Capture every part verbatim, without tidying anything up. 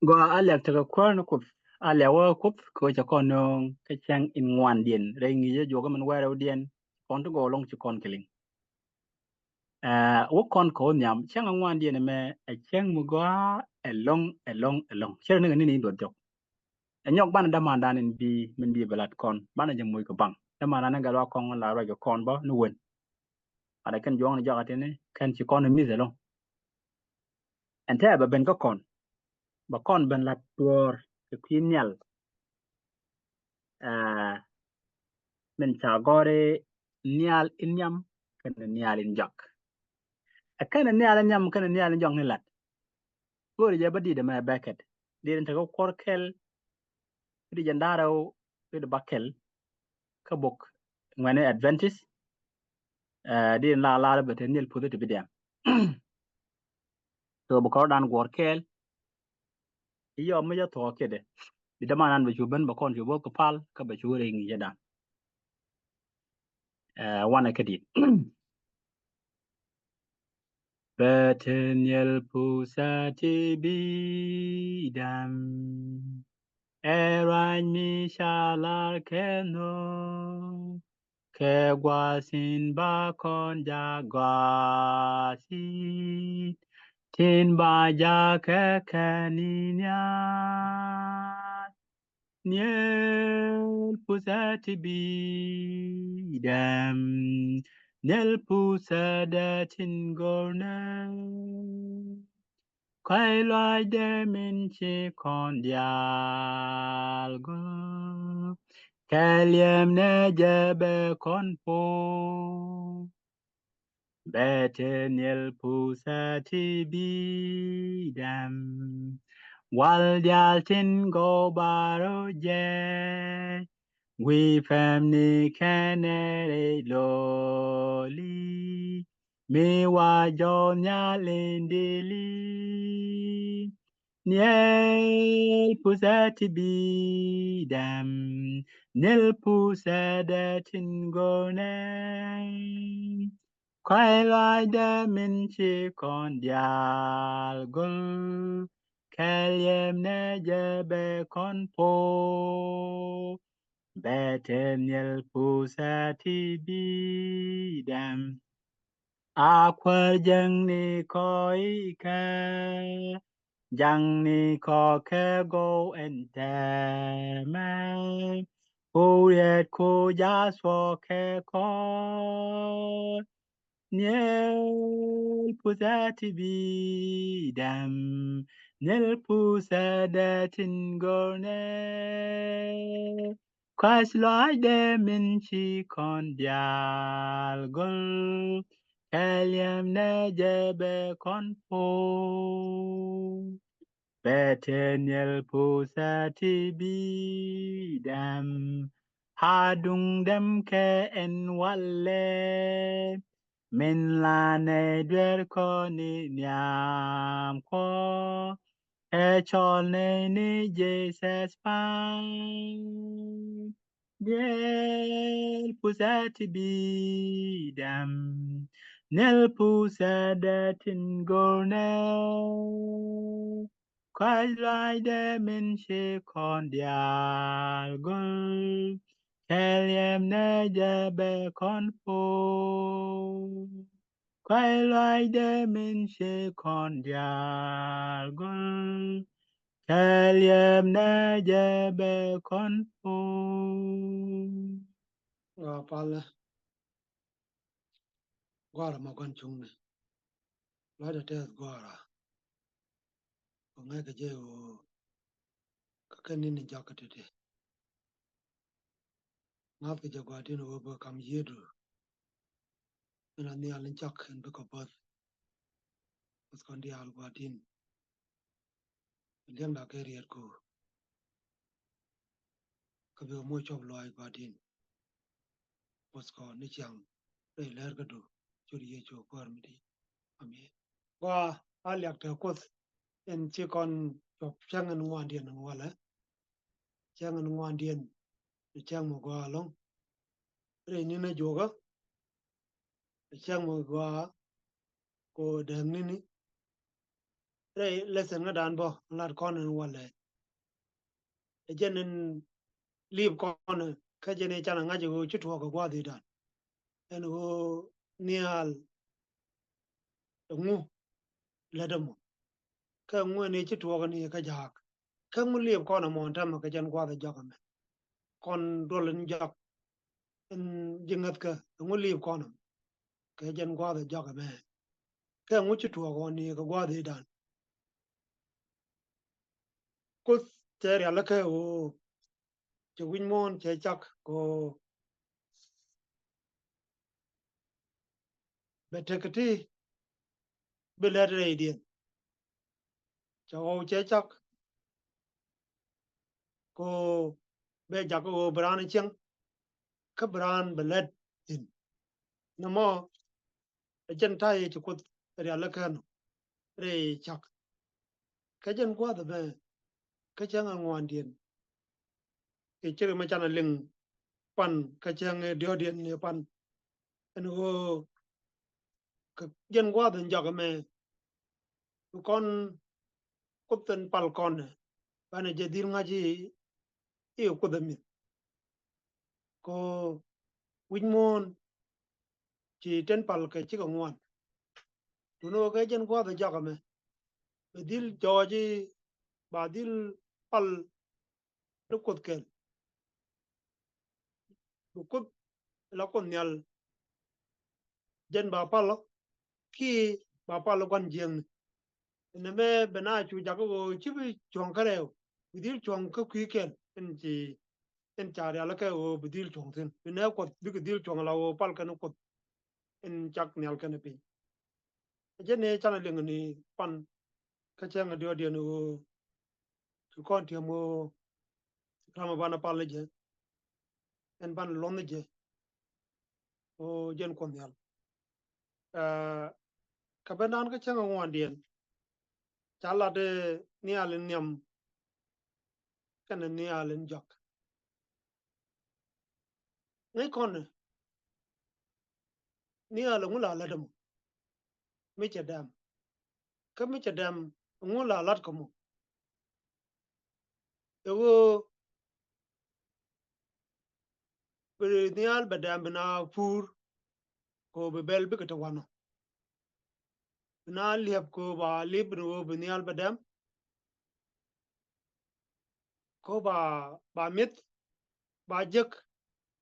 Gɔaa, a liak tekɛ kuäär ni Kuoth, a liak wä Kuoth kɛ ɣöö cɛ kɔn nööŋ kä cäŋ in ŋuandiɛn rɛy ŋi̱i̱cä juɔkä min wäl rɛwdiɛn. Kɔn ti gɔw ɛlɔ̱ŋ ci kɔn kɛ liŋ. Ɛ, wä kɔn kɛ wä nhiam cäŋ in ŋuandiɛn ɛmɛ, ɛ cäŋ mi gɔaa ɛlɔ̱ŋ, ɛlɔ̱ŋ, ɛlɔ̱ŋ. Cɛ rɔ ni kɛ ni̱n in duɔth jɔk. Ɛ nyɔk banɛ dämandan in bi, min bi bɛ lat kɔn, banɛ jɛ moc kɛ baŋ. Dämandan in gɛl wa kɔn la ruac kɛ kɔn bä ni wen. Banɛ kɛn juɔ̱ŋ ni jɔak a tini, kɛn ci kɔn ni mi̱th ɛlɔ̱ŋ. Ɛn tɛ bɛ ben kä kɔn, bɛ kɔn ben lat duɔ̱ɔ̱r kɛ kui̱ nhial. Ɛ, min ca gɔ̱ri nhial in nhiam kɛnɛ nhial in jɔak. Ɛ kɛnɛ nhial in nhiam kɛnɛ nhial in jɔak ni lat. Go̱o̱ri jɛ bä di̱t ɛmɛ bɛ kɛt. Di̱t in tekɛ kuɔr kɛl. Di̱t jɛ nda̱rɛ wä di̱t bä kɛl. Kä bok ŋuɛni Adventist. Ɛ, di̱t in la lar bɛ te nhial puth ti bi diɛm. So bɛ kɔr dan guɔr kɛɛl. I̱ yɔm mi jɛ thuɔk kiɛtdɛ. Bi dämanan bɛ cu ben bɛ kɔn cu bä kɛ pal kä bɛ cu rɛy ŋi̱i̱cä dan. Ɛ, wanɛ kä di̱t. Bɛ te nhial puthä ti bi däm. Ɛ ruac mi ca lar kɛ nhök. Kɛ gua̱a̱th in ba kɔn jak gua̱a̱th in tin ba jak kɛ kɛn in nhial. Nhial puthä ti bi däm, nhial puthä dɛ tin go̱r nɛ. Kɔ̱a̱c lɔaacdɛ min ci kɔn diaal go̱r, kɛ liɛmnɛ jɛ bɛ kɔn puɔ̱k. Bɛ te nhial puthä ti bi däm, wal diaal tin gɔw ba rɔ jɛ. Wi̱i̱ pɛmni kɛnɛ rɛy lɔli, mi wa jɔw nhial in dili. Nhial puthä ti bi däm, nhial puthä dɛ tin go̱r nɛ. Kɔ̱a̱c lɔaacdɛ min ci kɔn diaal go̱r, kɛ liɛmnɛ jɛ bɛ kɔn puɔ̱k. Bɛ te nhial puthä ti bi däm. A kuäär jäŋni kɔ ikɛ, jäŋni kɔ kɛ gɔw ɛn tɛmɛ. Ku riet ku jath wä kɛ kɔ. Nhial puthä ti bi däm, nhial puthä dɛ tin go̱r nɛ. Kɔ̱a̱c lɔaacdɛ min ci kɔn diaal go̱r, kɛ liɛmnɛ jɛ bɛ kɔn puɔ̱k. Bɛ te nhial puthä ti bi däm, a duŋ däm kɛ ɛn walɛ. Min la nɛ duer kɔn ni nhiam kɔ, ɛ cɔl nɛ ni Jesus Christ. Nhial puthä ti bi däm, nhial puthä dɛ tin go̱r nɛ. Kɔ̱a̱c lɔaacdɛ min ci kɔn diaal go̱r, kɛ liɛmnɛ jɛ bɛ kɔn puɔ̱k. Kɔ̱a̱c lɔaacdɛ min ci kɔn diaal go̱r, kɛ liɛmnɛ jɛ bɛ kɔn puɔ̱k. Gɔaa palä. Gua̱a̱r ma gua̱n cuŋni. Lɔcdɛ tɛth gua̱a̱ra. Kɛ ŋäc kɛ jɛ ɣöö kä kɛn ni̱n in jɔk kä ti̱ti̱. Ŋa̱thkɛ jɛ Gua̱di̱n ɣöö bä kam yiëëdu. Min a nhial in cak in bikɛ bo̱th. Bo̱th kɔn diaal Gua̱di̱n. Liɛŋda kɛ rietku. Kä bikɛ moc cuɔp lɔaac Gua̱di̱n. Bo̱th kɔn ni ciaŋ rɛy lɛr kädu. Ciöt Yecu Kuäär mi di̱i̱t. Amen. Gɔaa, a liak te Kuoth in ci kɔn cuɔp cäŋ in ŋuandiɛn in walɛ. Cäŋ in ŋuandiɛn ni cäŋ mi gɔaa ɛlɔ̱ŋ. Rɛy ni̱n a juɔkä. Cäŋ mi gɔaa ko dääk ni̱ni. rɛy lesson ŋädan bä lat kɔn in walɛ. Ɛ jɛn in liip kɔn kä jɛn i̱ canɛ ŋa̱c i̱ ɣöö ci tuɔɔk kɛ gua̱a̱th i̱dan. Ɛn ɣöö nhial ɛŋu lät ɛmɔ. Kä ɛŋu ɛn i̱ ci tuɔɔk ɛn i̱ kä jaak. Kä ŋu liip kɔn ɛmɔ ɛn täämɛ kɛ jɛn gua̱a̱th ɛ jɔk ɛmɛ. Kɔn duɔl in jɔk in ji̱ ŋäthkä ɛŋu liip kɔn ɛmɔ kɛ jɛn gua̱a̱th ɛ jɔk ɛmɛ. Kä ɛŋu ci tuɔɔk ɣɔn i̱ kɛ gua̱a̱th i̱dan. Kuoth cɛ rialikä ɣöö cɛ wi̱c muɔ̱ɔ̱n cɛ cak kɛ ɣöö bɛ tekɛ ti bi lät rɛydiɛn. Cɛ ɣɔw cɛ cak kɛ ɣöö bɛ jak kɛ ɣöö bi raan cieŋ kä bi raan bɛ lät thi̱n. Nɔmɔ ɛ jɛn ta̱yɛ ci Kuoth rialikä nɔ rɛy cak. Kä jɛn gua̱a̱th ɛmɛ kä cäŋ ɛ ŋuandiɛn. Kɛ cir mɛ canɛ liŋ pan kä cäŋ ɛ diɔ̱ɔ̱diɛn ni pan. Ɛn ɣöö kɛ jɛn gua̱a̱th in jɔk ɛmɛ bi kɔn Kuoth in pal kɔn ɛ banɛ jɛ dhil ŋa̱c i̱ i̱ Kuoth ɛ mi̱th. Kɛ ɣöö wi̱c muɔ̱ɔ̱n ci ten pal kɛ cikɛ ŋuan. Duundɛ ɣöö kɛ jɛn gua̱a̱th ɛ jɔk ɛmɛ bɛ dhil jɔɔc i̱ ba dhil pal ni Kuoth kɛl. Bi Kuoth la Kuoth nhial jɛn ba pal ɔ kiɛ ba pal ɔ gua̱n jiäkni. Ɛn ɛmɛ bɛ na cu jakä ɣöö ci bi cuɔ̱ŋ kä rɛw bi dhil cuɔ̱ŋ kä kui̱ kɛl in ci in ca rialikä ɣöö bi dhil cuɔ̱ŋ thi̱n. Bi nɛ Kuoth bikɛ dhil cuɔ̱ŋ la ɣöö pal kɛn Kuoth in cak nhial kɛn piny. Ɛ jɛn ni canɛ liŋ ni pan kä cäŋ ɛ diɔ̱ɔ̱diɛn ɣöö ci kɔn tiɛm ɣöö ram ɛ banɛ pal ni jɛ. Ɛn banɛ luɔ̱n ni jɛ ɣöö jɛn Kuoth nhial. Aa, kä ben dan kä cäŋ ɛ ŋuandiɛn ca lat i̱ nhial in nhiam kɛnɛ nhial in jɔk. Ŋäc kɔn ni nhial ɛŋu la lät ɛmɔ mi cɛ dɛm. Kä mi cɛ dɛm ɛŋu la lat kä mɔ. Ɛ ɣöö bi nhial bɛ dɛm bi na puur kɛ ɣöö bi bɛl bikɛ te wanɔ. Bi na liɛp kɛ ɣöö ba liep bi ni ɣöö bi nhial bɛ dɛm. Kɛ ɣöö ba, ba mi̱th ba jek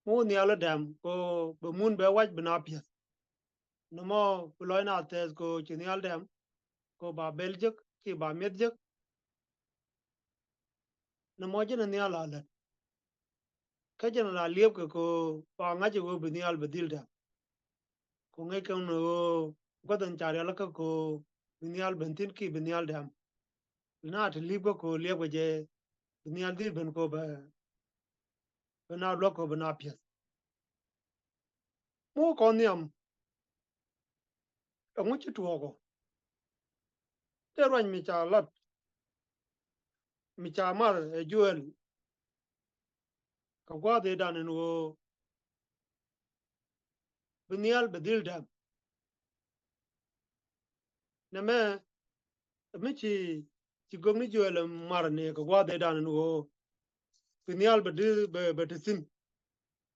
mi wä nhial ɛ dɛm kɛ ɣöö bɛ mun bɛ wac bi na piɛth. Nɔmɔ bi lɔc na thɛth kɛ ɣöö ci nhial dɛm kɛ ɣöö ba bɛl jek kiɛ ba mi̱th jek. Nɔmɔ jɛn ɛ nhial a lät. Kä jɛn la liepkɛ kɛ ɣöö ba ŋa̱c ɛ ɣöö bi nhial bɛ dhil dɛm. Kɛ ŋäc kɛn ɣöö gua̱th in ca rialikä kɛ ɣöö bi nhial ben thi̱n kiɛ bi nhial dɛm. Bi na te liepkä kɛ ɣöö liepkɛ jɛ bi nhial dhil ben kɛ ɣöö bɛ, bɛ na luäk kɛ ɣöö bɛ na piɛth. Mi wä kɔn nhiam ɛŋu ci tuɔɔk ɔ. Dee ruac mi ca lat mi ca mar ɛ Joɛl kɛ gua̱a̱th ëëdan ɛn ɣöö bi nhial bɛ dhil dɛm. Nɛmɛ mi ci, ci gök ni Joɛl ɛ mar ni kɛ gua̱a̱th ëëdan ɛn ɣöö bi nhial bɛ dhil bɛ, bɛ te thi̱n.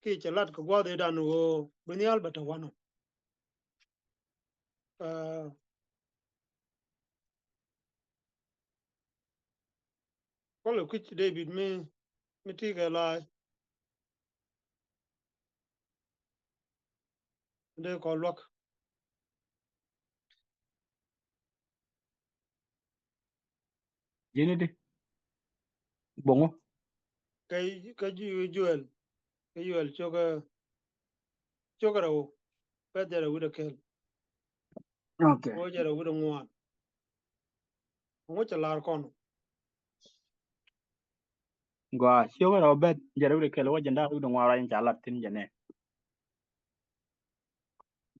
Kiɛ cɛ lat kɛ gua̱a̱th ëëdan ɛn ɣöö bi nhial bɛ te wanɔ. Aa, kɔlɛ kui̱c David mi, mi ti kɛ la̱a̱c. Dee kɔ luäk. Ji̱n i̱di boŋo. Kɛ, kɛ Ju-, Joɛl, kɛ Joɛl cio̱kä, cio̱kä rɛw, pɛth jɛ rɛw wi̱cdɛ kɛl. Okay. Kɛ jɛ rɛw wi̱cdɛ ŋuan. Ŋu cɛ lar kɔn. Gɔaa, cio̱kä rɛw bɛth jɛ rɛw wi̱cdɛ kɛl, wä jɛ nda̱a̱k wi̱cdɛ ŋuan ruac in ca lat thi̱n jɛ nɛ.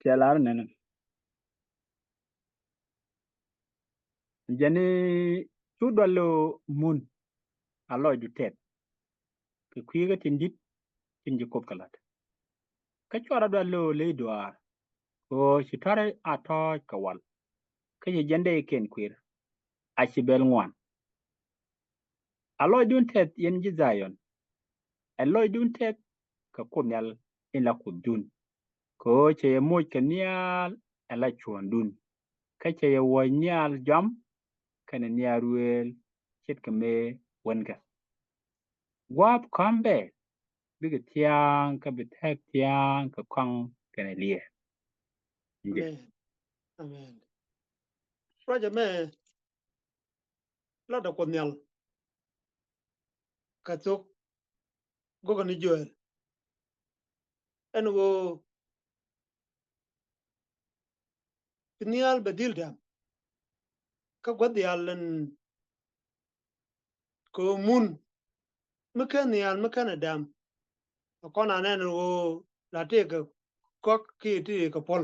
Cɛ lar nɛn. Jɛn i̱ cu dual lo mun a lɔcdu tɛth kɛ kui̱ kä tin di̱t tin ji̱ Kuoth kɛ la̱t. Kä cuarɛ dual lo ley duaar ɣöö ci tɔ̱rɛ a tɔ̱ɔ̱c kɛ wal. Kä ci jɛn dee kɛn kui̱r. a ci bɛl ŋuan. A lɔcdun tɛth yɛn ji̱ Dhayɔn, ɛ lɔcdun tɛth kɛ Kuoth Nhial in la Kuothdun. Kɛ ɣöö cɛ yɛ moc kɛ nhial ɛ la cuɔ̱ɔ̱ŋdun, kä cɛ yɛ wuɔc nhial jɔam kɛnɛ nhial ruëël ce̱tkɛ mëë wänkɛ. Gua̱a̱th kɔ̱a̱m bɛɛl bikɛ thia̱a̱ŋ kä bi thɛk thia̱a̱ŋ kɛ kɔaŋ kɛnɛ liɛɛr. Amen. Amen. Ruacɛ mɛ latdɛ Kuoth Nhial kɛ thok go̱kä ni Joɛl. Ɛn ɣöö bi nhial bɛ dhil dɛm kä gua̱th dhial ɛn kɛ ɣöö mun mi ken nhial mi ken ɛ dɛm. Ɛ kɔn anɛn ɣöö la tëëkɛ kɔk kiɛ tëëkɛ puɔl.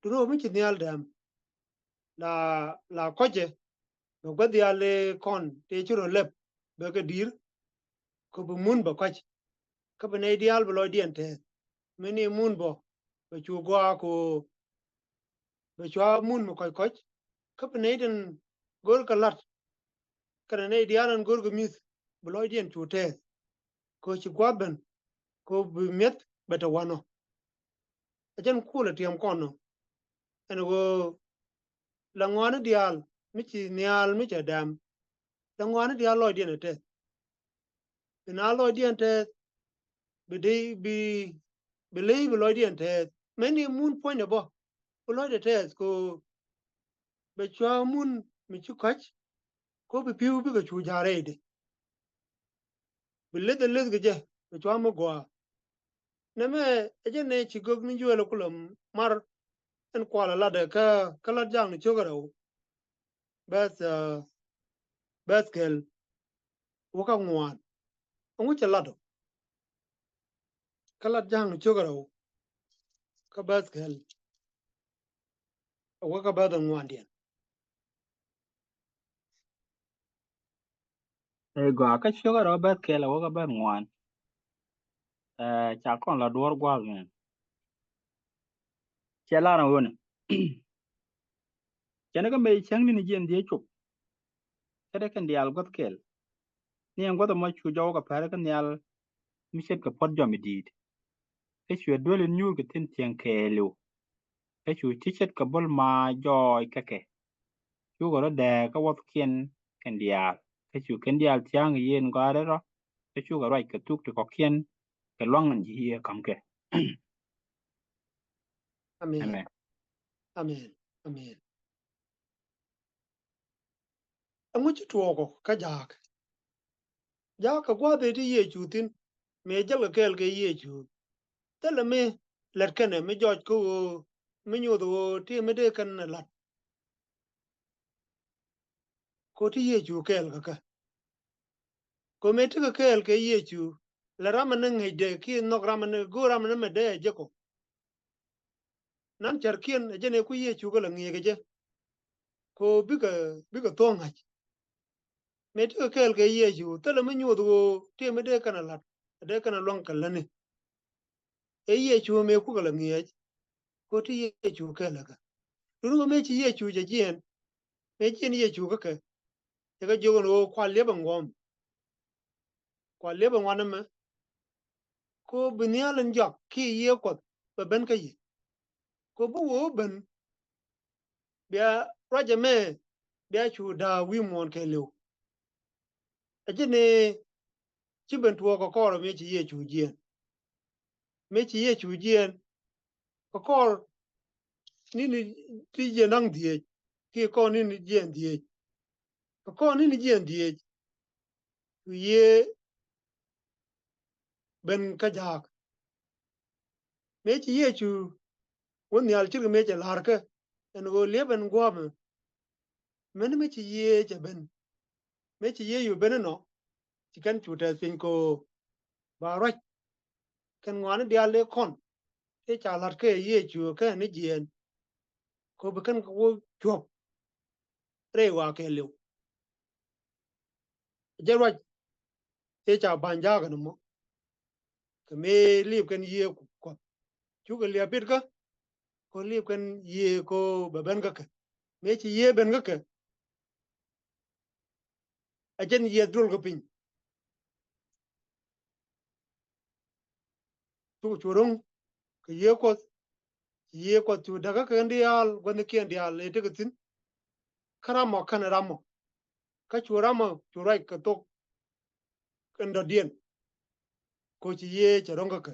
Duŋni ɣöö mi ci nhial dɛm la, la kɔcɛ bɛ gua̱th dhial i̱ kɔn tëë ci rɔ lɛp bɛ kɛ di̱i̱r. Kɛ bi mun bɛ kɔc kä bi nɛy diaal bi lɔcdiɛn tɛɛth. Mi ni mun bɔ bɛ cu gɔaa kɛ ɣöö bɛ cua mun mi kɔc kɔc kä bi nɛy tin go̱rkɛ la̱t kɛnɛ nɛy diaal ɛn go̱rkɛ mi̱th bi lɔcdiɛn cu tɛɛth. Kɛ ɣöö ci gua̱a̱th ben kɛ ɣöö bi mi̱eth bɛ te wanɔ. Ɛ jɛn kulɛ tiɛm kɔn nɔ ɛn ɣöö la ŋɔaani diaal mi ci nhial mi cɛ dɛm. La ŋɔaani diaal lɔcdiɛn ɛ tɛth. Bi na lɔcdiɛn tɛth bi dee bi, bi ley bi lɔcdiɛn tɛth. Mɛni mun puɔ̱nydɛ bä bi lɔcdɛ tɛth kɛ ɣöö bɛ cua mun mi ci kɔc kɛ ɣöö bi pi̱w bikɛ cu ja̱a̱r rɛydɛ. Bi leth ɛ leth kɛ jɛ bɛ cua mi gɔaa. Nɛmɛ ɛ jɛn ɛ ci gök ni Joɛl kulɛ mar ɛn kualɛ latdɛ kä, kä Lat Jaakni cio̱kä rɛw. Bɛth, bɛth kɛl wäkä ŋuan. Ɛŋu cɛ lat ɔ? Kä Lat Jaakni cio̱kä rɛw kä bɛth kɛl wäkä bɛth ɛ ŋuandiɛn. Ɛ gɔaa kä cio̱kä rɛw bɛth kɛl wäkä bɛth ŋuan. Ɛ ca kɔn la duɔ̱ɔ̱r gua̱a̱th mɛ. Cɛ lar ɛn ɣöö ni cɛn kä mëë cäŋ ni̱n jiɛn dhieec cop. Kä dee kɛn diaal gua̱th kɛl ni ɛn gua̱th ɛmɔ cu jɔw kɛ pɛr kä nhial mi ce̱tkɛ puɔ̱t jɔam i̱ di̱i̱t. Kä cuɛ duel in nyuur kɛ thi̱n thiɛŋ kɛɛliw. Kä cu ti ce̱tkɛ bo̱l ma jɔɔc kä kɛ. Cukɛ rɔ dɛɛ kä wuɔthkiɛn kɛn diaal kä cu kɛn diaal thia̱a̱ŋ kɛ yiëë in gɔaa rɛl rɔ. Kä cukɛ ruac kɛ thuk ti kɔ̱kiɛn kɛ lua̱ŋ in ji̱ yiëë ka̱m kɛ. Amen. Amen. Amen. Amen. Ɛŋu ci tuɔɔk ɔ kä jaak? Jaak kɛ gua̱a̱th ëë ti Yecu thi̱n mëë jäl kɛ kɛɛl kɛ Yecu. Thilɛ mi lät kɛnɛ mi jɔc kä ɣöö mi nyoth ɣöö ti mi dee kɛn ɛ la̱t. Kɛ ɣöö ti Yecu kɛɛl kɛ kɛ. Kɛ ɣöö mëë tekɛ kɛɛl kɛ Yecu lɛ ram ɛn ni ŋäcdɛ kiɛ nhɔk ram ɛn ni go̱o̱r ram ɛn ni mɛ dee ɛ jek ɔ. Nan cärkiɛn ɛ jɛn ɛ ku Yecu kɛ lɛ ŋi̱i̱c kɛ jɛ. Kɛ ɣöö bikɛ, bikɛ thuɔ̱k ŋa̱c. Mëë tekɛ kɛɛl kɛ Yecu thilɛ mi nyoth ɣöö ti mi dee kɛn ɛ la̱t ɛ dee kɛn ɛ luäŋ kɛ lätni. Ɛ Yecu mëë kukɛ lɛ ŋi̱eec. Kɛ ɣöö ti Yecu kɛɛl kɛ kɛ. Duŋni ɣöö mëë ci Yecu cɛ jiɛɛn. Mëë jiɛɛn Yecu kä kɛ. Cɛ kɛ jiök ɛn ɣöö kua liɛpɛ ŋuɔ̱m. Kua liɛpɛ ŋuan ɛmɛ. Kɛ ɣöö bi nhial in jɔak kiɛ yiëë Kuɔth bɛ ben kä yɛ. Kɛ ɣöö bi wee ben bia ruac ɛmɛ bia cu da̱a̱k wi̱i̱ muɔ̱ɔ̱n kɛɛliw. Ɛ ji̱n ni ci ben tuɔɔk kɛ kɔr ɔ mëë ci Yecu jiɛɛn. Mëë ci Yecu jiɛɛn kɛ kɔr ni̱ni ti jiɛɛn da̱ŋ dhieec kiɛ kɔr ni̱ni jiɛɛn dhieec. Kɛ kɔr ni̱ni jiɛɛn dhieec cu yiëë ben kä jaak. Mëë ci Yecu wä nhial ce̱tkɛ mëë cɛ la̱rkä ɛn ɣöö liɛpɛ ɛn gua̱a̱mɛ. Mɛn mëë ci Yecu ben, mëë ci Yecu ben inɔ, ci kɛn cu tɛth piny kɛ ɣöö ba ruac kɛn ŋɔaani diaal dee kɔn tëë ca la̱t kɛ Yecu kɛ ni jiɛɛn. Kɛ ɣöö bi kɛn kɛ wä cuɔ̱p rɛy wa kɛɛliw. Jɛ ruac tëë ca ba̱ny ja̱a̱k ɛn ɛmɔ. Kɛ mëë liip kɛn yiëë Kuɔth cukɛ liɛp bitkä. Kɛ liip kɛn yiëë kɛ ɣöö bɛ ben kä kɛ. Mëë ci yiëë ben kä kɛ ɛ jɛn yieth duɔl kɛ piny. Cuk cu ro̱ŋ kɛ Yiëë Kuɔth, Yiëë Kuɔth cu däkä kɛn diaal, gua̱thnikiɛn diaal ëë tekɛ thi̱n. Kä ramɔ kɛnɛ ramɔ, kä cu ramɔ cu ruac kɛ thok in dɔ̱diɛn. Kɛ ɣöö ci Yiëë cɛ ro̱ŋ kä kɛ.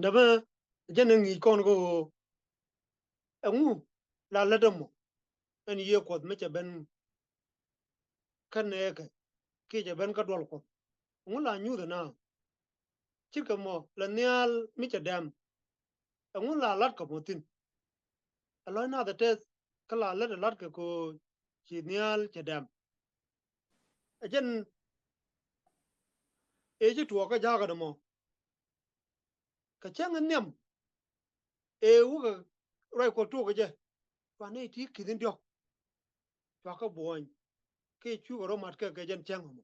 Nɛmɛ jɛn ɛ ŋi̱i̱c kɔn kɛ ɣöö ɛŋu la lät ɛmɔ ɛn Yiëë Kuɔth mi cɛ ben kä nɛɛkɛ kiɛ cɛ ben kä duɔl Kuɔth? Ɛŋu la nyuuth ɛna? Cikɛ mɔ la nhial mi cɛ dɛm, ɛŋu la la̱tkɛ mɔ thi̱n? Ɛ lɔc nath ɛ tɛth kä la lät ɛ la̱tkɛ kɛ ɣöö ci nhial cɛ dɛm. Ɛ jɛn ëë ci tuɔɔk kä ja̱a̱kɛ dämɔ. Kɛ cäŋ in nhiam ëë wukɛ ruac Kuɔth tuɔɔk kɛ jɛ, cua nɛy ti ki̱n in diɔ̱k cua kɛ buɔ̱ny, kiɛ cukɛ rɔ mat kɛ kɛ jɛn cäŋ ɛmɔ.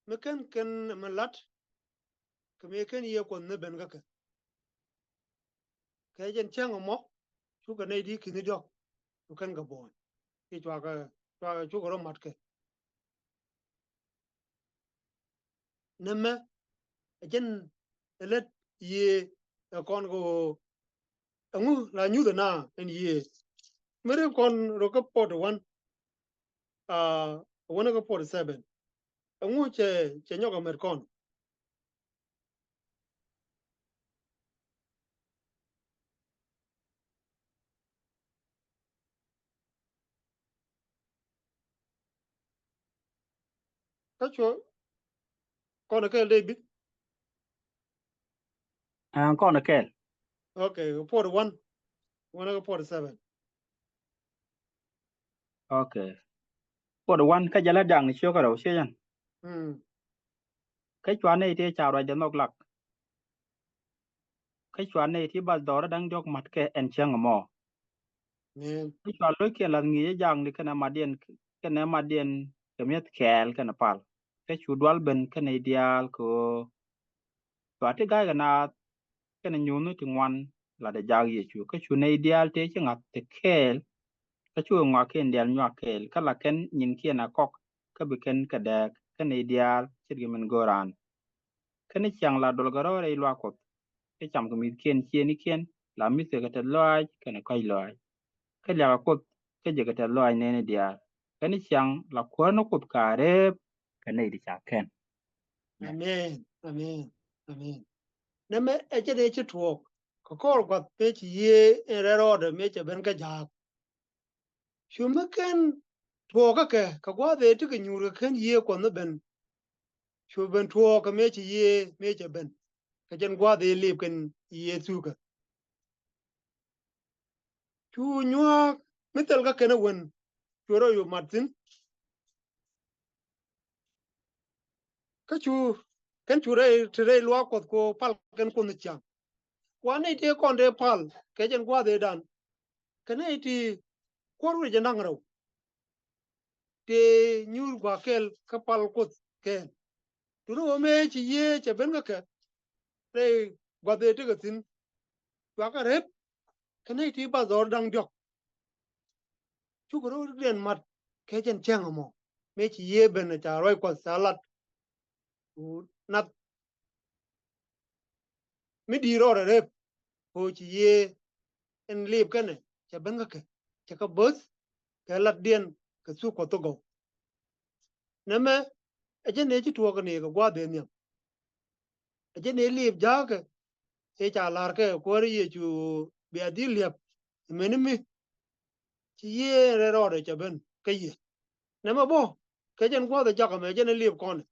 Mi /ken kɛn ɛmɛ la̱t kɛ mëë /ken Yiëë Kuɔth ni ben kä kɛ. Kɛ jɛn cäŋ ɛmɔ cukɛ nɛy ti ki̱n in diɔ̱k cu kɛn kɛ buɔ̱ny, kiɛ cua kɛ, cua kɛ, cukɛ rɔ mat kɛ. Nɛmɛ ɛ jɛn ɛ lät Yiëë ɛ kɔn kɛ ɣöö ɛŋu la nyuuth ɛna ɛn Yiëë. Mi ri kɔn rɔ kä forty one, aa, wanɛ kä forty seven. Ɛŋu cɛ, cɛ nyɔk ɛ met kɔn? Kä cuɔ kɔn ɛ kɛɛl David. Ɛn kɔn ɛ kɛɛl. Okay, forty one. Wanɛ kä forty seven. Okay. Forty one, kä jɛ lät jaakni ciökä rɛw ciec ɛn. Mm. Kä cua nɛy ti ca ruacdɛ nhɔk lak, kä cua nɛy ti bath dhɔr da̱ŋ diɔ̱k mat kɛ ɛn cäŋ ɛmɔ. Amen. Kä cua lo̱ckiɛn la̱th ŋi̱i̱c ɛ jaakni kɛnɛ matdiɛn, kɛnɛ matdiɛn kɛ mi̱eth kɛɛl kɛnɛ pal. Kä cu dual ben kä nɛy diaal kɛ ɣöö cua ti ga̱ykɛ naath kɛnɛ nyuuthni ti ŋuan latdɛ jaak Yecu. Kä cu nɛy diaal tëë ci ŋa̱th te kɛɛl, kä cukɛ ŋɔakiɛn diaal nyuak kɛɛl, kä la kɛn nyinkiɛn a kɔk, kä bi kɛn kɛ dääk kä nɛy diaal ce̱tkɛ min go̱o̱r raan. Kä ni ciaŋ la dolkɛ rɔ̱ rɛy luaak Kuɔth, kä camkɛ mi̱thkiɛn ciëënikiɛn, la mi̱thkɛ kɛ tɛth lɔaac kɛnɛ kɔ̱a̱c lɔaac. Kä liakɛ Kuoth kä jekɛ tɛth lɔaac nɛɛni diaal. Kä ni ciaŋ la Kuäär ni Kuoth ka reep kɛ nɛy ti ca kɛn. Amen. Amen. Amen. Nɛmɛ ɛ jɛn ëë ci tuɔɔk kɛ kɔr gua̱th mëë ci Yiëë in rɛl rɔɔdɛ mëë cɛ ben kä ja̱a̱k. Cu mi /ken tuɔɔk kä kɛ, kɛ gua̱a̱th ëë tekɛ nyuur kɛ /ken Yiëë Kuɔth ni ben. Cu ben tuɔɔk kɛ mëë ci Yiëë mëë cɛ ben, kɛ jɛn gua̱a̱th ëë lip kɛn Yiëë thukä. Cu nyua̱a̱k mi thil kä kɛn ɛ wen cu rɔ yop mat thi̱n. Kä cu kɛn cu rɛy te rɛy luaak Kuɔth kɛ ɣöö pal kɛn Kuoth ni ciaŋ. Wa nɛy tëë kɔn dee pal kɛ jɛn gua̱a̱th ëëdan, kɛ nɛy ti Kuäär wä jɛ naŋ rɛw, tëë nyuur gua̱a̱th kɛl kä pal Kuoth kɛɛl. Duundɛ ɣöö mëë ci Yiëë cɛ ben kä kɛ rɛy gua̱th ëë tekɛ thi̱n, cua kɛ rep kɛ nɛy ti bath dhɔr da̱ŋ diɔ̱k. Cukɛ rɔ̱diɛn mat kɛ jɛn cäŋ ɛmɔ mëë ci Yiëë ben ɛ ca ruac Kuɔth ca lat. Ku nath mi di̱i̱t rɔɔdɛ rep kɛ ɣöö ci Yiëë in lip kɛnɛ cɛ ben kä kɛ, cɛ kɛ bo̱th kɛ latdiɛn kɛ thuk Kuɔth thogɔw. Nɛmɛ ɛ jɛn ëë ci tuɔɔk kɛ ni kɛ gua̱a̱th ëë nhiam. Ɛ jɛn ëë lip ja̱a̱kɛ ëë ca la̱r kɛ Kuäär Yecu bia dhil li̱ep. Mɛni mi ci Yiëë rɛl rɔɔdɛ cɛ ben kä yɛ. Nɛmɛ bä kɛ jɛn gua̱a̱th ɛ jak ɛmɛ, ɛ jɛn ɛ lip kɔnɛ.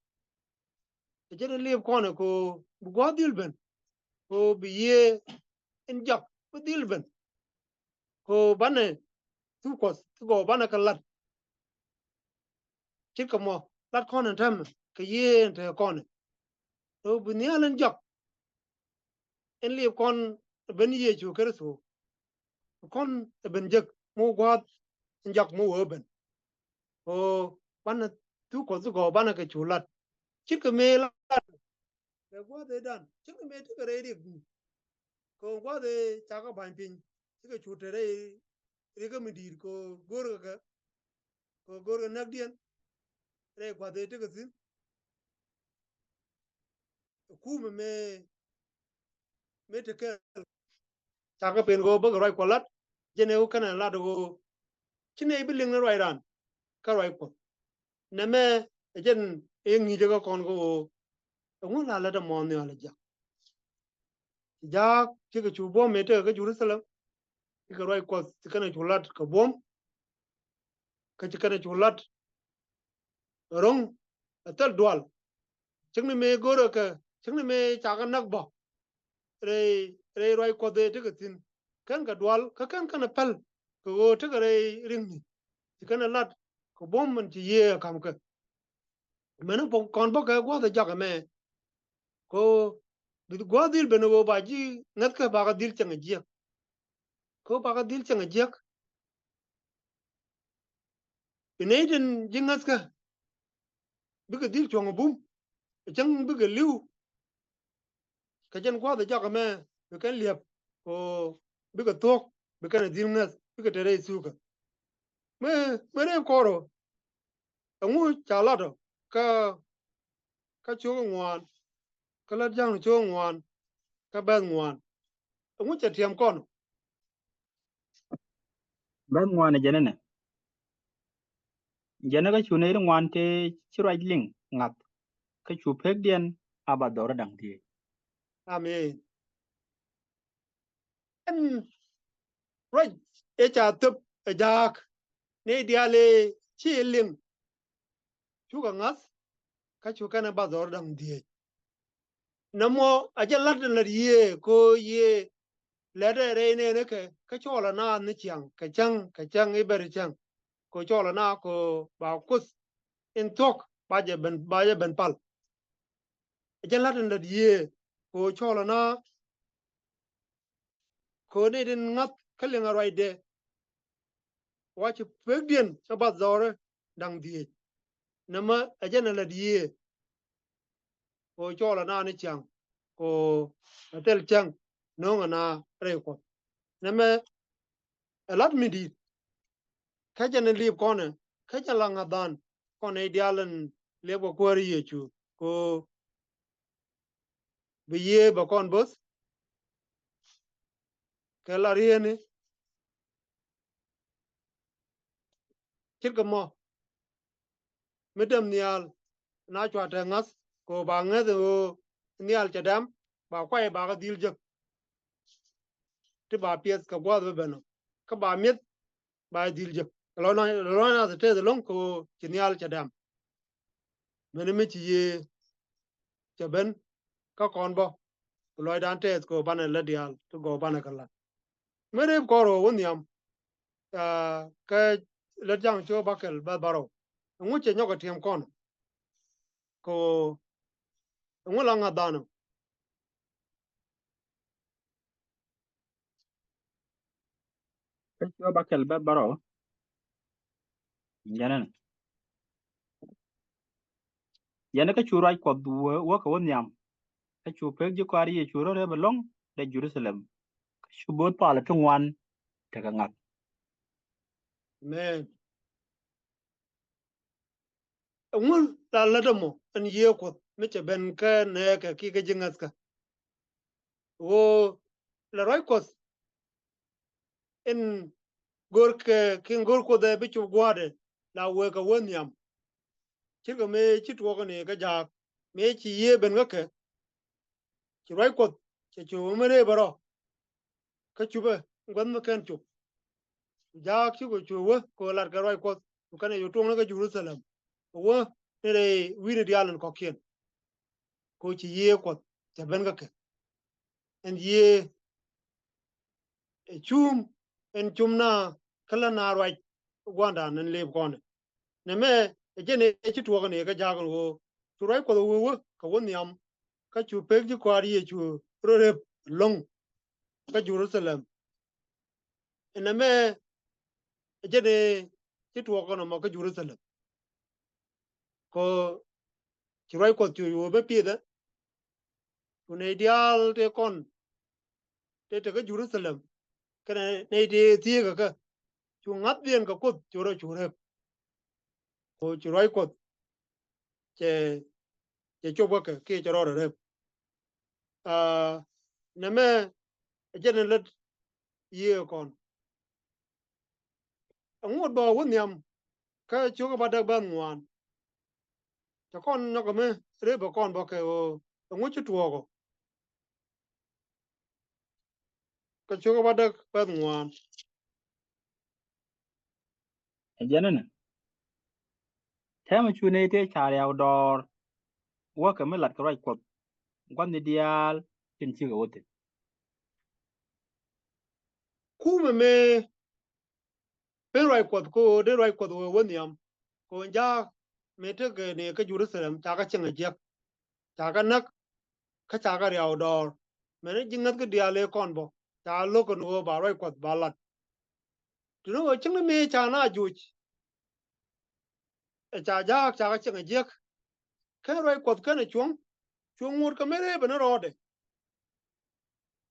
Ɛ jɛn ɛ lip kɔnɛ kɛ ɣöö bi gua̱a̱th dhil ben, kɛ ɣöö bi Yiëë in jak bi dhil ben, kɛ ɣöö banɛ thuk Kuɔth thogɔw banɛ kɛ lat. Ce̱tkɛ mɔ lat kɔn ɛn täämɛ kɛ Yiëë ɛn tekɛ kɔnɛ. Kɛ ɣöö bi nhial in jak in lip kɔn ɛ ben Yecu Kritho. Kɔn ɛ ben jek mi wä gua̱a̱th in jak mi wä ben. Kɛ ɣöö banɛ thuk Kuɔth thogɔw banɛ kɛ cu lat. Ce̱tkɛ mëë lat kɛ gua̱a̱th ëëdan, ce̱tkɛ mëë tekɛ rɛy riɛk guur. Kɛ ɣöö gua̱a̱th ëë ca kɛ ba̱ny piny, cikɛ cu te rɛy riɛkä mi di̱i̱t kɛ ɣöö go̱o̱rkɛ kɛ kɛ go̱o̱r kɛ näkdiɛn rɛy kua̱th ëë tekɛ thi̱n. Ɛ kumɛ mëë mëë te kɛɛl. Cakɛ pen kɛ ɣöö bäkɛ ruac Kuɔth lat, jɛn ɛ ɣöö kɛnɛ lat ɣöö ci nɛy bi liŋ ni ruac raan kä ruac Kuɔth. Nɛmɛ ɛ jɛn ɛ ŋi̱i̱cä kä kɔn kɛ ɣöö ɛŋu la lät ɛmɔ nhial ɛ jiäk. Jaak cikɛ cu buɔ̱m mëë tekɛ kä Jerusalem, cikɛ ruac Kuɔth ci kɛnɛ cu lat kɛ buɔ̱m, kä ci kɛnɛ cu lat ro̱ŋ ɛ thil dual. Cik ni mëë go̱rɛ kɛ, cik ni mëë cakɛ näk bä rɛy, rɛy ruac Kuɔth ëë tekɛ thi̱n. Kɛn kɛ dual kä kɛn kɛnɛ päl kɛ ɣöö tekɛ rɛy ri̱ŋni. Ci kɛnɛ lat kɛ buɔ̱m min ci Yiëë ɛ ka̱m kɛ. Mɛni kɔn bä kɛ gua̱th ɛ jak ɛmɛ. Kɛ ɣöö bi gua̱th dhil ben ɣöö ba ji̱ ŋäthkä bakɛ dhil cäŋ ɛ jiäk. Kɛ ɣöö bakɛ dhil cäŋ ɛ jiäk. Bi nɛy tin ji̱ ŋäthkä bikɛ dhil cuɔ̱ŋ ɛ bum, ɛ cäŋ bikɛ li̱w. Kɛ jɛn gua̱th ɛ jak ɛmɛ bi kɛn li̱ep kɛ ɣöö bikɛ thuɔ̱k, bi kɛn ɛ dhil ŋäth, bikɛ te rɛy thukä. Mi, mi rɛy kɔr ɔ, ɛŋu ca lat ɔ kä, kä cio̱k ŋuan, kä lät ja̱ŋ cio̱k ŋuan, kä bɛ̈th ŋuan. Ɛŋu cɛ tiɛm kɔn ɔ? Bɛ̈th ŋuan ɛ jɛn ɛnɛ. Jɛn ɛ kä cu nɛy ti ŋuan tëë ci ruac liŋ ŋa̱th, kä cu pekdiɛn a ba dhɔr da̱ŋ dhieec. Amen. Ɛn ruac ëë ca thöp ɛ jaak, nɛy diaal ëë ci liŋ cukɛ ŋa̱th, kä cu kɛn ɛ ba dhɔr da̱ŋ dhieec. Nɛmɔ a jɛ la̱t ɛn lät Yiëë kɛ ɣöö Yiëë lɛtdɛ rɛy nɛɛni kɛ, kä cɔɔl ɛ naath ni ciaŋ, kɛ cäŋ, kɛ cäŋ i̱ bɛr cäŋ. Kɛ ɣöö cɔɔl ɛ naath kɛ ɣöö ba Kuoth in thuɔ̱k ba jɛ ben, ba jɛ ben pal. A jɛ la̱t ɛn lät Yiëë kɛ ɣöö cɔɔl ɛ naath kɛ ɣöö nɛy tin ŋa̱th kä liŋ a ruacdɛ, wa ci pekdiɛn ɛ ba dhɔr da̱ŋ dhieec. Nɛmɛ ɛ jɛn ɛ lät Yiëë kɛ ɣöö cɔɔl ɛ naath ni ciaŋ, kɛ ɣöö ɛ thil cäŋ no̱o̱ŋ ɛ naath rɛy Kuɔth. Nɛmɛ ɛ la̱t mi di̱i̱t. Kä jɛn ɛ li̱ep kɔnɛ, kä jɛn la ŋa̱th dhan kɔn nɛy diaal ɛn liɛpkɛ Kuäär Yecu kɛ ɣöö bi Yiëë bɛ kɔn bo̱th kɛ la rieni. Ce̱tkɛ mɔ mi däm nhial na cua te ŋa̱th kɛ ɣöö ba ŋäth ɣöö nhial cɛ dɛm, ba kuay ba kɛ dhil jek. Ti ba piɛth kɛ gua̱a̱th bä ben ɔ, kä ba mi̱eth ba dhil jek. Lɔc na, lɔc na tɛth ɛlɔ̱ŋ kɛ ɣöö ci nhial cɛ dɛm. Mɛni mi ci Yiëë cɛ ben kä kɔn bä, ku lɔcdan tɛth kɛ ɣöö banɛ lät diaal ti gɔw banɛ kɛ la̱t. Mi rep kɔn rɔ wä nhiam, aa, kä lät ja̱ŋ cio̱k bäkɛl bɛ̈th bärɔw. Ɛŋu cɛ nyɔk ɛ tiɛm kɔn? Kɛ ɣöö ɛŋu la ŋa̱th dhanɔ? Kä cio̱k bäkɛl bɛ̈th bärɔw. Jɛn ɛn. Jɛn kä cu ruac Kuɔth wä, wä kɛ wä nhiam. Kä cu pek ji̱ kɔaar Yecu rɔ rep ɛlɔ̱ŋ dee Jerusalem. Kä cu bo̱o̱th palä ti ŋuan tekɛ ŋa̱th. Amen. Ɛŋu la lät ɛmɔ ɛn Yiëë Kuɔth mi cɛ ben kä nɛɛkɛ kiɛ kä ji̱ ŋäthkä? Ɣöö la ruac Kuɔth in go̱r kɛ, kiɛ in go̱r Kuoth ɛ bi cop gua̱a̱thdɛ la wëë kɛ wä nhiam. Ce̱tkɛ mëë ci tuɔɔk ni kä jaak, mëë ci Yiëë ben kä kɛ, ci ruac Kuɔth cɛ cop mi rep bärɔw. Kä cupɛ gua̱th mi kɛn cop. Jaak cikɛ cu wä kɛ lat kɛ ruac Kuɔth, ku kɛn ɛ cu tuɔɔk ni kä Jerusalem. Wä ni rɛy wi̱i̱ni diaal in kɔ̱kiɛn. Kɛ ci Yiëë Kuɔth cɛ ben kä kɛ. Ɛn Yiëë ɛ cum, ɛn cum na kä la na ruac gua̱ndan ɛn lep kɔnɛ. Nɛmɛ ɛ jɛn ɛ ci tuɔɔk ni kä jaak ɛn ɣöö cu ruac Kuɔth ɛ wä wä kɛ wä nhiam. Kä cu pek ji̱ kɔaar Yecu rɔ rep ɛlɔ̱ŋ kä Jerusalem. Ɛn nɛmɛ ɛ jɛn ɛ ci tuɔɔk kɔn ɛmɔ kä Jerusalem. Kɛ ci ruac Kuɔth cu wä bä pi̱ethɛ. Cu nɛy diaal tëë kɔn tëë te kä Jerusalem kɛnɛ nɛy tëë thieekä kä, cu ŋa̱thdiɛn kɛ Kuoth cu rɔ cu rep. Kɛ ɣöö ci ruac Kuɔth cɛ, cɛ cop kä kɛ kiɛ cɛ rɔɔdɛ rep. Aa, nɛmɛ ɛ jɛn in lät yiëë kɔn. Ɛŋu bä wä nhiam kä cio̱kä bädäk bäth ŋuan? Cɛ kɔn nyɔk ɛmɛ rep ɛ kɔn bä kɛ ɣöö ɛŋu ci tuɔɔk ɔ? Kä cio̱kä bädäk bäth ŋuan. Ɛ jɛn ɛnɛ. Täämɛ cu nɛy tëë ca riaw dɔɔr wäkɛ mi lat kɛ ruac Kuɔth gua̱thni diaal tin cikɛ wä thi̱n. Kumɛ mëë pen ruac Kuɔth kɛ ɣöö dee ruac Kuɔth wee wä nhiam, kɛ ɣöö jaak mëë tekɛ ni kä Jerusalem ca kɛ cieŋ a jiäk, ca kɛ näk, kä ca kɛ riaw dɔɔr. Mɛn ji̱ ŋäth kä diaal ëë kɔn bä ca lo̱k kɛn ɣöö ba ruac Kuɔth ba lat. Ti ni ɣöö cieŋni mëë ca na juuc ɛ ca jaak ca kɛ cieŋ a jiäk. Kä ruac Kuɔth kɛnɛ cuɔ̱ŋ, cu ŋot kɛ mi rep ɛ ni rɔɔdɛ.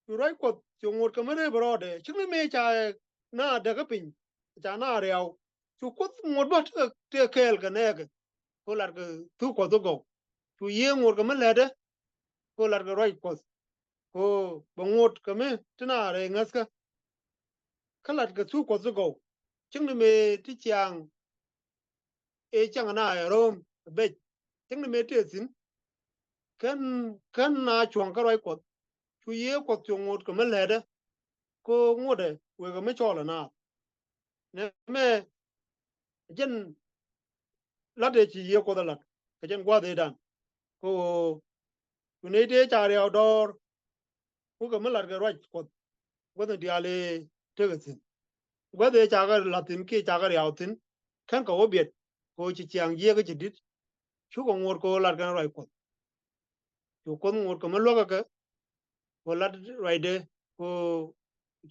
Cu ruac Kuɔth cu ŋot kɛ mi rep ɛ rɔɔdɛ. Cieŋni mëë ca na däk kä piny, ca na riaw, cu Kuoth ŋot bä tekɛ, tekɛ kɛɛl kɛ nɛɛkɛ. Kɛ ɣöö lat kɛ thuk Kuɔth kä gɔw. Cu yiëë ŋot kɛ mi lätdɛ, kɛ ɣöö lat kɛ ruac Kuɔth. Kɛ ɣöö bɛ ŋot kɛ mi ti na rɛy ŋäthkä. Kä lat kɛ thuk Kuɔth ti gɔw. Cieŋni mëë ti ciaŋ ëë ciaŋ na ɛ ro̱o̱m ɛ bec. Cieŋni mëë tëë thi̱n. Kän, kän na cuɔ̱ŋ kä ruac Kuɔth. Cu yiëë Kuɔth cu ŋot kɛ mi lätdɛ. Kɛ ɣöö ŋotdɛ wëë kɛ mi cɔɔl ɛ naath. Nɛmɛ jɛn lat ëë ci yiëë Kuɔth ɛ lat kɛ jɛn gua̱a̱th ëëdan. Kɛ ɣöö cu nɛy tëë ca riaw dɔɔr wäkɛ mi lat kɛ ruac Kuɔth gua̱thni diaal ëë tekɛ thi̱n. Gua̱th ëë ca kɛ la̱th thi̱n kiɛ ca kɛ riaw thi̱n, kän kɛ wä biɛt kɛ ɣöö ci ciaŋ jiäk kä ci di̱t. Cukɛ ŋot kɛ ɣöö lat kɛn ruac Kuɔth. Cu Kuoth ŋot kɛ mi luäk kɛ kɛ, kɛ ɣöö lat ruacdɛ kɛ ɣöö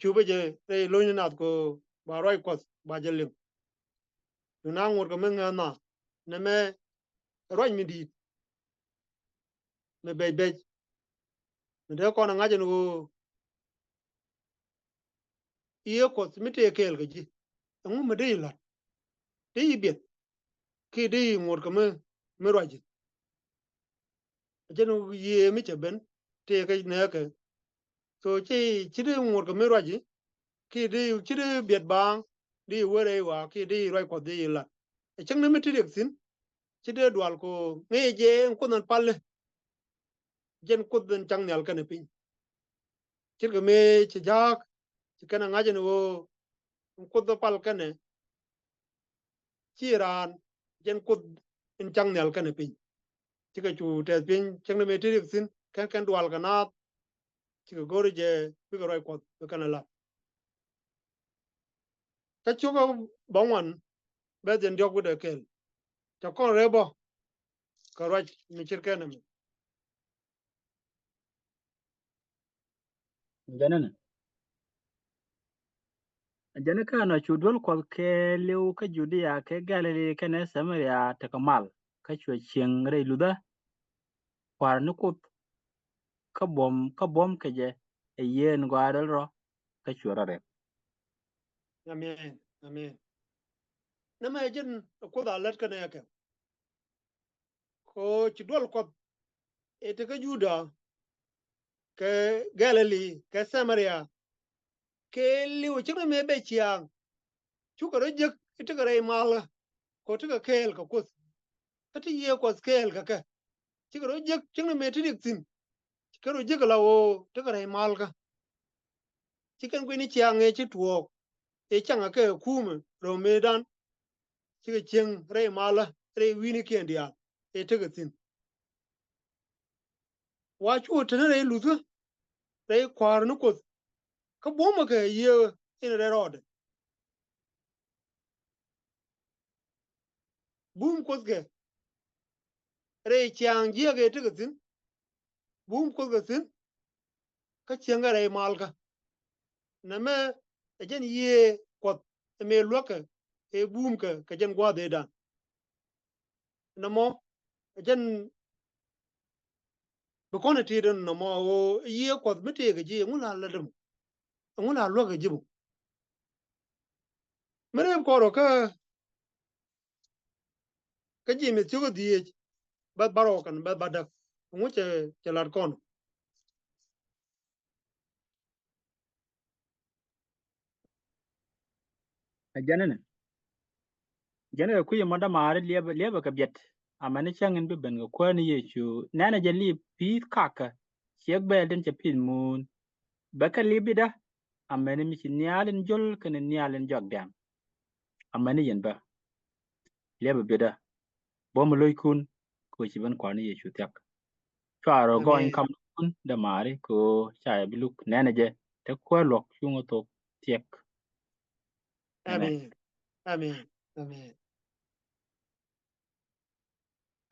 cupɛ jɛ rɛy lo̱cni nath kɛ ɣöö ba ruac Kuɔth ba jɛ liŋ. Cu na ŋot kɛ mi ŋäth naath. Nɛmɛ ruac mi di̱i̱t mi bec bec. Mi dee kɔn ɛ ŋa̱c ɛn ɣöö yiëë Kuɔth mi tëë kɛɛl kɛ ji̱. Ɛŋu mi dee ji̱ la̱t? Dee ji̱ biɛt kiɛ dee ji̱ ŋot kɛ mi, mi ruac ji̱? Ɛ jɛn yiëë mi cɛ ben tëë kɛ nɛɛkɛ. So ci, ci dee ŋot kɛ mi ruac ji̱ kiɛ dee, ci dee biɛt baaŋ, dee ji̱ wä rɛy wa̱a̱ kiɛ dee ji̱ ruac Kuɔth dee ji̱ la̱t? Ɛ cäŋ ni mi ti riɛk thi̱n. Ci dee dual kɛ ɣöö ŋäcɛ jɛ ɛn Kuoth ɛn palä. Jɛn Kuoth in cak nhial kɛnɛ piny. Ce̱tkɛ mëë ci ja̱a̱k ci kɛn ɛ ŋa̱c ɛn ɣöö ɛn Kuoth ɛ pal kɛnɛ, ci raan jɛn Kuoth in cak nhial kɛnɛ piny. Cikɛ cu tɛth piny, cäŋ ni mëë ti riɛk thi̱n, kɛn, kɛn dual kɛ naath. Cikɛ go̱r jɛ bikɛ ruac Kuɔth bi kɛn ɛ la̱t. Kä cio̱kä bäŋuan bɛ̈th jɛn diɔ̱k wi̱cdɛ kɛl. Cɛ kɔn rɛp bä kɛ ruac mi ce̱tkɛ nɛmɛ. Jɛn ɛnɛ. Jɛn kä ɛnɔ cu duel Kuɔth kɛɛliw kä Judia kɛ Galili kɛnɛ Samaria tekɛ mal, kä cuɛ cieŋ rɛy luthä kua̱r ni Kuoth, kä buɔ̱m, kä buɔ̱m kɛ jɛ ɛ yiëë in gɔaa rɛl rɔ, kä cuɛ rɔ rɛp. Amen. Amen. Nɛmɛ jɛn Kuoth a lät kɛnɛ kɛ. Kɛ ɣöö ci duel Kuɔth ëë te kä Juda, kɛ Galili, kɛ Samaria, kɛɛliw cäŋ ni mëë bɛ ciaŋ. Cukɛ rɔ jek i̱ tekɛ rɛy malä, kɛ ɣöö tekɛ kɛɛl kɛ Kuoth. Kä ti Yiëë Kuɔth kɛɛl kɛ kɛ. Cikɛ rɔ jek cäŋ ni mëë ti riɛk thi̱n. Cikɛ rɔ jek ala ɣöö tekɛ rɛy malä kä. Ci kɛn gui̱ni ciaŋ ëë ci tuɔɔk, ëë caŋɛ kɛ kumɛ röm mëëdan. Cikɛ cieŋ rɛy malä, rɛy wi̱i̱nikiɛn diaal ëë tekɛ thi̱n. Wa cu te ni rɛy luthä, rɛy kua̱r ni Kuoth, kä buɔ̱mɛ kɛ yiëë in rɛy rɔɔdɛ. Bum Kuoth kɛ rɛy ciaŋ jiäk ëë tekɛ thi̱n. Bum Kuoth kɛ thi̱n, kä cieŋ kɛ rɛy malä kä. Nɛmɛ ɛ jɛn Yiëë Kuɔth ɛ mëë luäkɛ ëë bumkɛ kɛ jɛn gua̱a̱th ëëdan. Nɔmɔ ɛ jɛn bi kɔn ɛ ti̱i̱t ɛn nɔmɔ ɣöö Yiëë Kuɔth mi tëëkɛ ji̱ ɛŋu la lätdɛ mɔ? Ɛŋu la luäkɛ ji̱ mɔ? Mi rɛp kɔn rɔ kä kä Jemith cio̱kä dhieec, bä bärɔw kɛnɛ bä bädäk. Ɛŋu cɛ, cɛ lat kɔn? Ɛ jɛn ɛnɛ. Jɛn ɛ kui̱ ɛmɔ dämaari liɛpɛ, liɛpɛ kɛ biɛt. Amäni cäŋ in bi ben kɛ Kuäär ni Yecu. Nɛnɛ jɛ liip pi̱i̱th kakä ciek bɛɛl tin cɛ pi̱th muun. Bɛ kɛ liip biɛtdä. Amäni mi ci nhial in jol kɛnɛ nhial in jɔak dɛm. Amäni yɛn bä. Liɛpɛ biɛtdä. Buɔ̱m lo̱ckun kɛ ɣöö ci ben Kuäär ni Yecu thia̱k. Cua rɔ gɔny. Amen. Kamkun dämaari kɛ ɣöö ca yɛ bi luk nɛnɛ jɛ te Kuäär luɔ̱k cuŋä thok thiɛk. Amen. Amen. Amen. Amen.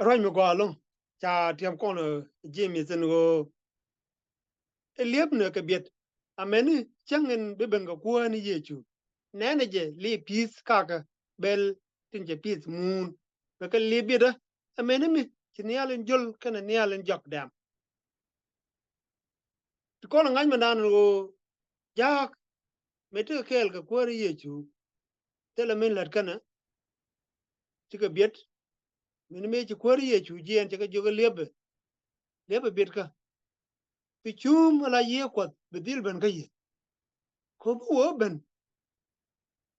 Ruac mi gɔaa ɛlɔ̱ŋ, ca tiɛm kɔn, eh, Jemith ɛn ɣöö ɛ liepnɛ kɛ biɛt. Amäni cäŋ in bi ben kɛ Kuäär ni Yecu. Nɛnɛ jɛ liip pi̱i̱th kakä bɛl tin cɛ pi̱th muun. Bɛ kɛ liip biɛtdä. Amäni mi ci nhial in jol kɛnɛ nhial in jɔak dɛm. Ti kɔn ɛ ŋa̱c mɛndan ɛn ɣöö jaak mëë tekɛ kɛɛl kɛ Kuäär Yecu. Thilɛ min lät känɛ. Cikɛ biɛt. Min mëë ci Kuäär Yecu jiɛɛn cɛ kɛ jiök ɛ liepɛ. Liepɛ biɛtkä. Bi cuum ala Yiëë Kuɔth bi dhil ben kä yɛ. Kɛ ɣöö bi wä ben,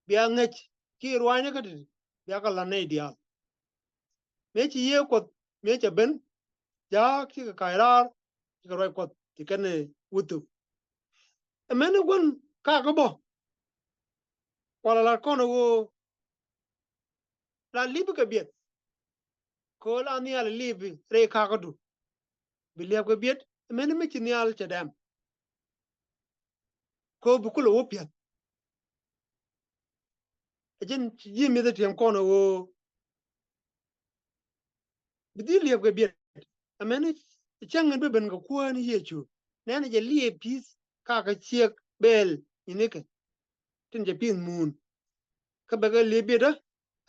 bia ŋäc ki ruanyä kä ti, bia kɛ la̱t nɛy diaal. Mëë ci Yiëë Kuɔth mëë cɛ ben, jaak cikɛ kac raar, cikɛ ruac Kuɔth ti kɛn wuthu. Amäni gua̱n kakä bä. Walɛ lat kɔn ɣöö la lipi kɛ biɛt. Kɛ ɣöö la nhial lipi rɛy kakädu. Bi liɛpkɛ biɛt, amäni mi ci nhial cɛ dɛm. Kɛ ɣöö bi kulɛ wä piɛth. Ɛ jɛn Jemith ɛ tiɛm kɔn ɣöö bi dhil liɛpkɛ biɛt. Amäni cäŋ in bi ben kɛ Kuäär ni Yecu. Nɛnɛ jɛ liip pi̱i̱th kakä ciek bɛɛl inikɛ tin cɛ pi̱th muun. Kä bɛ kɛ liip biɛtdä.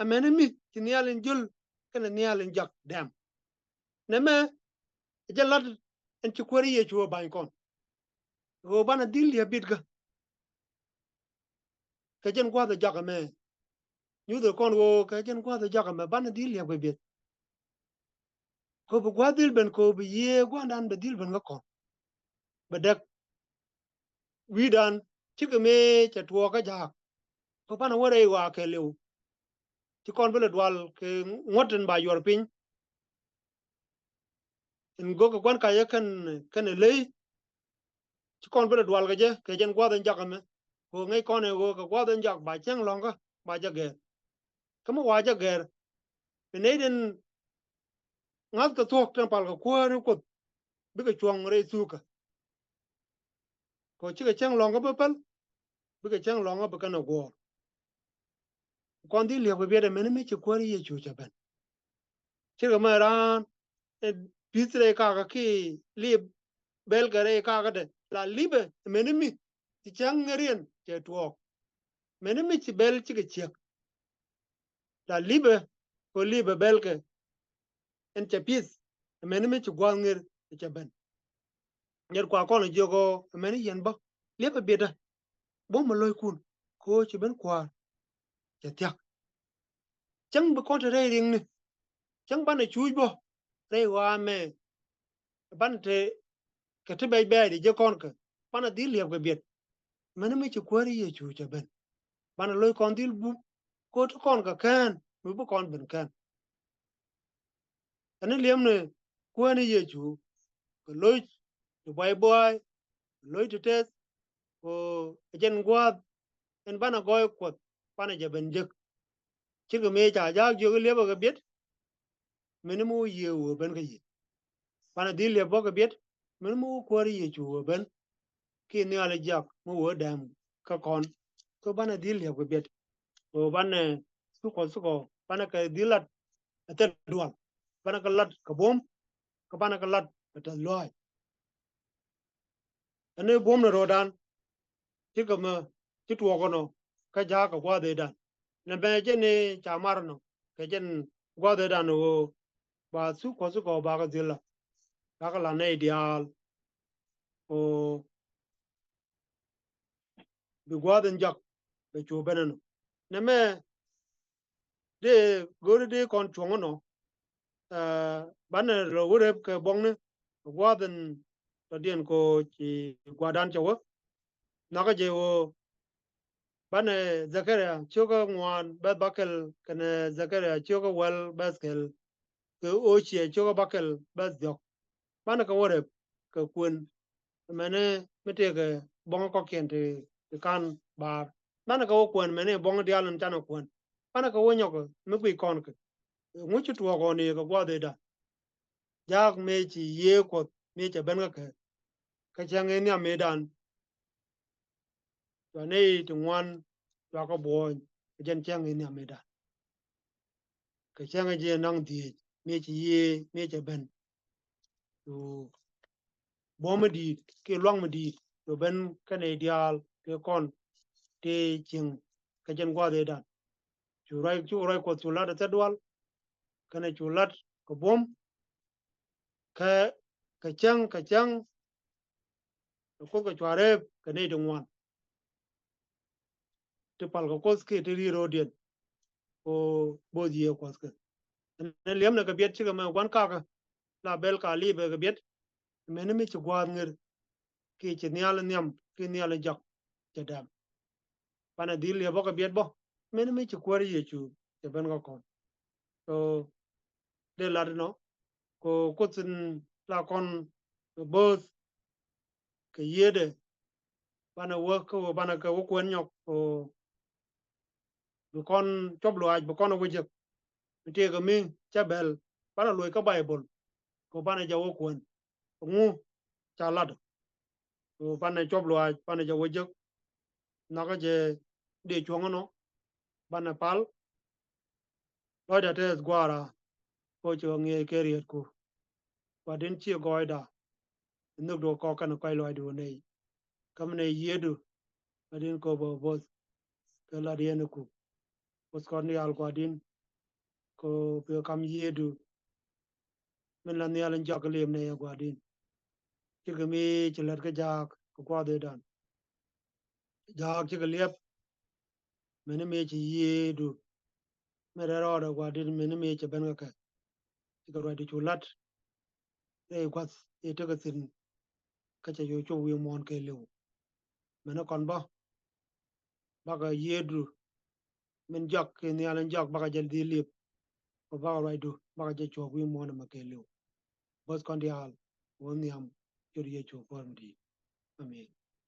Amäni mi ci nhial in jol kɛnɛ nhial in jɔak dɛm. Nɛmɛ ɛ jɛn lat in ci Kuäär Yecu ɛ ba̱ny kɔn. Ɣöö banɛ dhil liɛp biɛtkä. Kɛ jɛn gua̱th ɛ jɔak ɛmɛ. Nyuthɛ kɔn ɣöö kɛ jɛn gua̱th ɛ jɔak ɛmɛ banɛ dhil liɛp kɛ biɛt. Kɛ ɣöö bi gua̱th dhil ben, kɛ ɣöö bi Yiëë Gua̱ndan bɛ dhil ben kä kɔn. Bɛ däk wi̱i̱dan cikɛ mëë cɛ tuɔɔk kä jaak. Kɛ ɣöö banɛ wä rɛy ɣɔaa kɛɛliw. Ci kɔn bi lɛ dual kɛ ŋuɔ̱t in ba yuɔr piny. In go̱o̱k kɛ gua̱n kacä kɛn, kɛn ɛ ley. Ci kɔn bi lɛ dual kɛ jɛ kɛ jɛn gua̱th in jɔak ɛmɛ. Kɛ ɣöö ŋäc kɔn ɛ ɣöö kɛ gua̱th in jɔak ba cäŋ lɔ̱ŋkä ba jɛ gɛr. Kä mi wa jɛ gɛr. Bi nɛy tin ŋa̱thkɛ thuɔ̱k tin pal kɛ Kuäär ni Kuoth bikɛ cuɔ̱ŋ rɛy thuukä. Kɛ ɣöö cikɛ cäŋ lɔ̱ŋkä bä päl. Bikɛ cäŋ lɔ̱ŋä bi kɛn ɛ guɔ̱ɔ̱r. Kɔn dhil liɛpkɛ biɛt amäni mi ci Kuäär Yecu cɛ ben. Cikɛ mɛ raan ɛ pi̱th rɛy kakä ki liip bɛlkɛ rɛy kakä dɛ la liipɛ amäni mi ci cäŋ ŋäriɛn cɛ tuɔɔk. Amäni mi ci bɛl cikɛ ciek. La liipɛ kɛ liipɛ bɛlkɛ ɛn cɛ pi̱th amäni mi ci gua̱a̱th ŋer cɛ ben. Nyɛt kua kɔn jiök ɔ amäni yɛn bä liɛpɛ biɛtdä. Buɔ̱m mi lo̱ckun kɛ ɣöö ci ben Kuäär cɛ thia̱k. Cäŋ bi kɔn te rɛy riŋni. Cäŋ banɛ cuuc bä rɛy ɣɔaa mɛ. Banɛ te kɛ ti bɛc bɛɛc di jɛ kɔn kɛ banɛ dhil liɛpkɛ biɛt. Amäni mi ci Kuäär Yecu cɛ ben. Banɛ lo̱c kɔn dhil bup kɛ ɣöö ti kɔn kɛ kään mi bi kɔn ben kään. Ɛn ni liɛmni Kuäär ni Yecu kɛ lo̱c ti buay buay, kɛ lo̱c ti tɛth, kɛ ɛ jɛn gua̱a̱th ɛn banɛ gɔɔy Kuɔth banɛ jɛ ben jek. Cikɛ mëë ca jaak jiök i̱ liɛpɛ kɛ biɛt. Mini mi wä Yiëë wä ben kä yɛ. Banɛ dhil liɛp bä kɛ biɛt. Mini mi wä Kuäär Yecu wä ben. Ki nhial jiak mi wä dɛm kä kɔn. Kä banɛ dhil liɛp kɛ biɛt. Kɛ banɛ thukɔ thukɔ banɛ kɛ dhil lat ɛ thil dual. Banɛ kɛ lat kɛ buɔ̱m. Kä banɛ kɛ lat kɛ tɛth lɔaac. Ɛn ni buɔ̱m ni ro̱o̱dan. Cikɛ mɛ ci tuɔɔk ɛnɔ kä jaak kɛ gua̱a̱th ëëdan. Nɛ bɛ jɛn ni ca mar ɛnɔ kɛ jɛn gua̱a̱th ëëdan ɣöö ba thukɔ thukɔ bakɛ dhil lat. Bakɛ lat nɛy diaal. Ɣöö bi gua̱a̱th in jak bɛ cu ben ɛnɔ. Nɛmɛ dee go̱o̱ri dee kɔn cuɔ̱ŋ ɛnɔ. Banɛ lɔ wä rep kɛ buɔ̱ŋni kɛ gua̱a̱th in tɔ̱diɛn ko ci gua̱a̱dan cɛ wä. Nhɔkä jɛ ɣöö banɛ Zakaria cio̱kä ŋuan bɛth bäkɛl kɛnɛ Zakaria cio̱kä wäl bɛth kɛl kɛ Ociɛ cio̱kä bäkɛl bɛth diɔ̱k. Banɛ kɛ wä rep kɛ kuën mɛni mi tëëkɛ buɔ̱ŋ kɔ̱kiɛn ti, ti ka̱n baar. Banɛ kɛ wä kuɛn mɛni buɔ̱ŋ diaal in canɛ kuɛn. Banɛ kɛ wä nyɔk mi guic kɔn kɛ ŋuci tuɔɔk ɔn i̱ kɛ gua̱a̱th ëëdan. Jaak mëë ci Yiëë Kuɔth mëë cɛ ben kä kɛ, kɛ cäŋ i̱ nhiam mëëdan. Cua nɛy ti ŋuan cua kɛ buɔ̱ɔ̱ny kɛ jɛn cäŋ i̱ nhiam mëëdan. Kɛ cäŋ i̱ jiɛ naŋ dhieec mëë ci Yiëë mëë cɛ ben. Cu buɔ̱m mi di̱i̱t kiɛ luaŋ mi di̱i̱t cu ben kä nɛy diaal kiɛ kɔn ti cieŋ kɛ jɛn gua̱a̱th ëëdan. Cu ruac, cu ruac Kuɔth cu la̱t ɛ thɛt dual kɛnɛ cu la̱t kɛ buɔ̱m. Kɛ, kɛ cäŋ, kɛ cäŋ kɛ Kuoth kɛ cua rep kɛ nɛy ti ŋuan ti pal kɛ Kuoth kiɛ ti ri̱i̱r ro̱o̱diɛn. Ko bo̱o̱th Yiëë Kuɔth kɛ. Ɛn liɛmnɛ kɛ biɛt cikɛ mɛ gua̱n kakä la bɛl ka li̱i̱pɛ kɛ biɛt. Mɛni mi ci gua̱a̱th ŋer kiɛ ci nhial nhiam kiɛ nhial jɔk cɛ dɛm. Banɛ dhil liɛpä kɛ biɛt bä mɛni mi ci Kuäär Yecu cɛ ben kä kɔn. So dee lat inɔ ko Kuoth in la kɔn kɛ bo̱o̱th kɛ Yiëëdɛ. Banɛ wä kä wä, banɛ kɛ wä kuɛn nyɔk ko bi kɔn cuɔp luaac bi kɔn wä jek. Mi tëëkɛ mi cä bɛl banɛ luɔc kä Baibol ko banɛ jɛ wä kuɛn. Ŋu ca lat ko banɛ cuɔp luaac banɛ jɛ wä jek. Nhɔkä jɛ dee cuɔ̱ŋ inɔ banɛ pal. Lɔcdä tɛth Gua̱a̱ra ko ci ŋiɛc kɛ rietku. Gua̱di̱n ci gɔɔyda nhökdu kɔk kɛn kɔc lɔcdu nɛy. Kä mi nɛy Yiëëdu Gua̱di̱n ko bä bo̱th kɛ lat yɛn iku. Bo̱th kɔn diaal Gua̱di̱n ko bi kam Yiëëdu min la nhial in jɔak kɛ liep nɛy ɛ Gua̱di̱n. Cikɛ mi ci lät kä jaak kɛ gua̱a̱th ëëdan. Jaak cikɛ liɛp mɛni mëë ci Yiëëdu mi rɛl rɔɔdɛ Gua̱di̱n mɛni mëë cɛ ben kä kɛ. Cikɛ ruacdu cu la̱t rɛy gua̱th ëë tekɛ thi̱n kä cɛ cu cop wi̱i̱ muɔ̱ɔ̱n kɛɛliw. Mɛni kɔn bä bakɛ Yiëëdu min jɔak kiɛ nhial in jɔak bakɛ jɛ dhil liep. Kɛ bakɛ ruacdu bakɛ jɛ cuɔ̱ɔ̱k wi̱i̱ muɔ̱ɔ̱n ɛmɛ kɛɛliw. Bo̱th kɔn diaal wä nhiam cot Yecu Kuäär mi di̱i̱t. Amen.